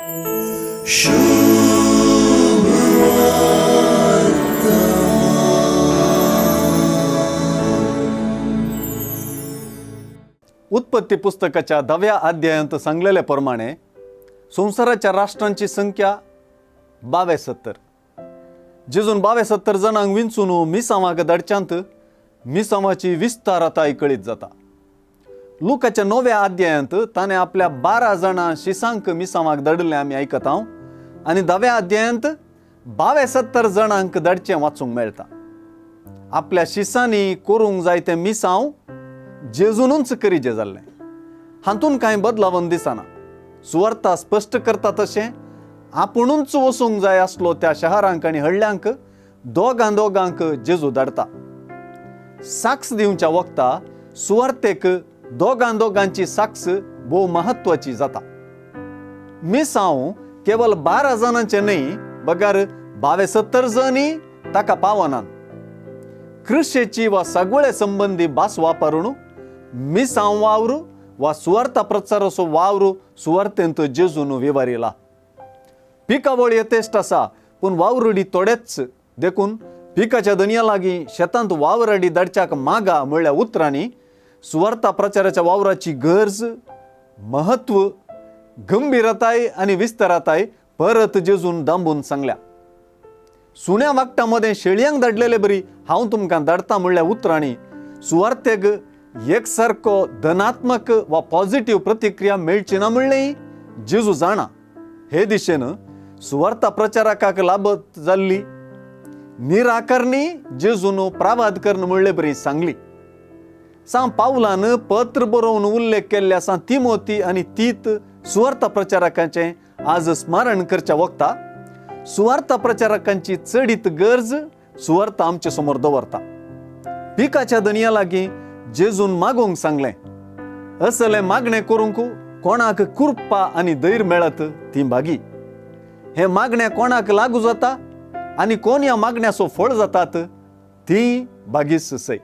उत्पत्ती पुस्तकाच्या धव्या अध्यायांत सांगलेले प्रमाणे संवसाराच्या राष्ट्रांची संख्या 72. जेजून 72 जाणांक विंचून मिसांवाक धाडच्यांत मिसांवाची विस्तारताय कळीत जाता. लुकाच्या 9व्या अध्यायांत ताणें आपल्या 12 जाणां शिसांक मिसांवाक धाडिल्लें आमी आयकता आनी 10व्या अध्यायांत 72 जाणांक धाडचें वाचूंक मेळटा. आपल्या शिसांनी करूंक जाय तें मिसांव जेजूनच करीजे जाल्लें. हातूंत कांय बदलावन दिसना. सुवार्ता स्पश्ट करता तशें आपुणूच वचूंक जाय आसलो त्या शहरांक आनी हळ्ळ्यांक दोगां दोगांक जेजू धाडटा. साक्ष दिवच्या वखता सुवार्तेक दोगां दोगांची साक्ष भोव म्हत्वाची जाता. मिसांव केवल 12 जाणांचें न्हय बगर 72 जणी ताका पावनात. कृशेची वा सगळे संबंदी भास वापरून मिसांव वावर वा सुवार्ता प्रचाराचो वावर सुवार्तेंत जेजून विवारिला. पिकावळ यथेश्ट आसा पूण वावरुडी थोडेच, देखून पिकाच्या दनया लागीं शेतांत वावराडी धाडच्याक मागा म्हळ्या उतरांनी सुवार्ता प्रचाराच्या वावराची गरज, म्हत्व, गंभीरताय आनी विस्तारताय परत जेजून दांबून सांगल्या. सुण्या वागटा मदें शेळयांक धाडलेले बरी हांव तुमकां धाडटा म्हणल्या उतरांनी सुवार्तेक एकसारको धनात्मक वा पॉझिटीव प्रतिक्रिया मेळची ना म्हणलें जेजू जाणा. हे दिशेन सुवार्ता प्रचारकाक लाभत जाल्ली निराकरणी जेजून प्रावाद करून म्हणले बरी सांगली. सां पावलान पत्र बरोवन उल्लेख केल्ले आसा तिमोती आनी तीत सुवार्ता प्रचारकांचें आज स्मरण करच्या वखता सुवार्ता प्रचारकांची चडीत गरज सुवार्ता आमचे समोर दवरता. पिकाच्या दनया लागीं जेजून मागूंक सांगलें. असलें मागणें करूंक कोणाक कृपा आनी धैर्य मेळत ती भागी. हें मागणें कोणाक लागू जाता आनी कोण ह्या मागण्याचो फळ जातात ती भागीस सय.